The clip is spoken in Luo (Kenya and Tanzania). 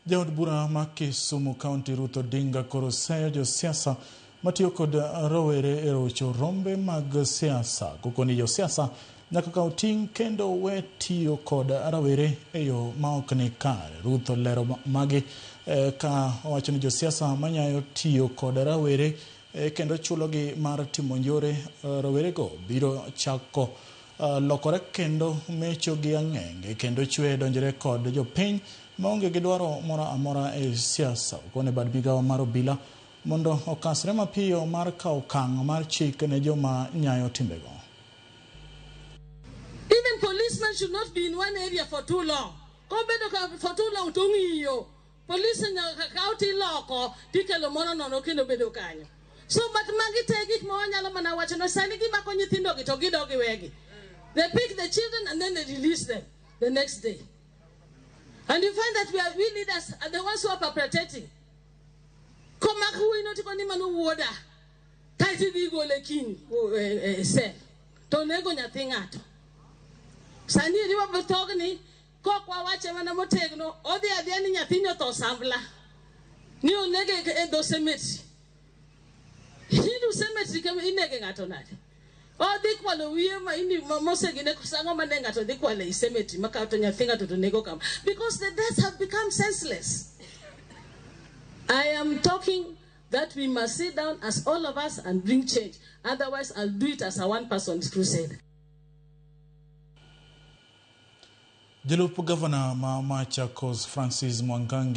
Jaod bura ma Kisumu County Ruth Odinga koro seyo josiasa matiyo kod rowere e rocho rombe mag siasa. Kokoni josiasa nyaka kaw ting' kendo we tiyo kod rawere e yo ma ok ni kare. Ruth olero magi ka owacho ni josiasa manyayo tiyo kod rawere kendo chulogi mar timo njore rowerego biro chako lokore kendo mecho gi ang'enge kendo chwe donjore kod jopiny maonge gi dwaro moro amora e siasa. Okone bad migawo mar obila mondo okasre mapiyo mar kawo okang' mar chik ne joma nyayo timbego. Even policemen should not be in one area for too long. Kobedo ka for too long to ng'iyo. Police nyaka kaw tiloko tikelo moro nono kendo bedo kanyo. So but magi te gik ma wanyalo mana wacho no sani gimako nyithindo gi to gidog giwegi. They pick the children and then they release them the next day. And you find that we leaders are the ones who are perpetrating. Komak wuoyi no tiko ni mano wuoda. Kaeto idhi igole kiny e cell. To onego nyathi ng'ato. Sani eri wabotogni kok wawache mana motegno odhi adhiya ni nyathini otho sambla. Ni onege e dho cemetery. Hindu cemetery kama inege ng'ato nade? Odhi kwalo wiye ma ini mosegine sang'o mane ng'ato dhi kwalo e cemetery ma to nyathi ng'ato to nego kama. Because the deaths have become senseless. I am talking that we must sit down as all of us and bring change. Otherwise, I'll do it as a one-person crusade. Jalup gavana ma Machakos Francis Mwangangi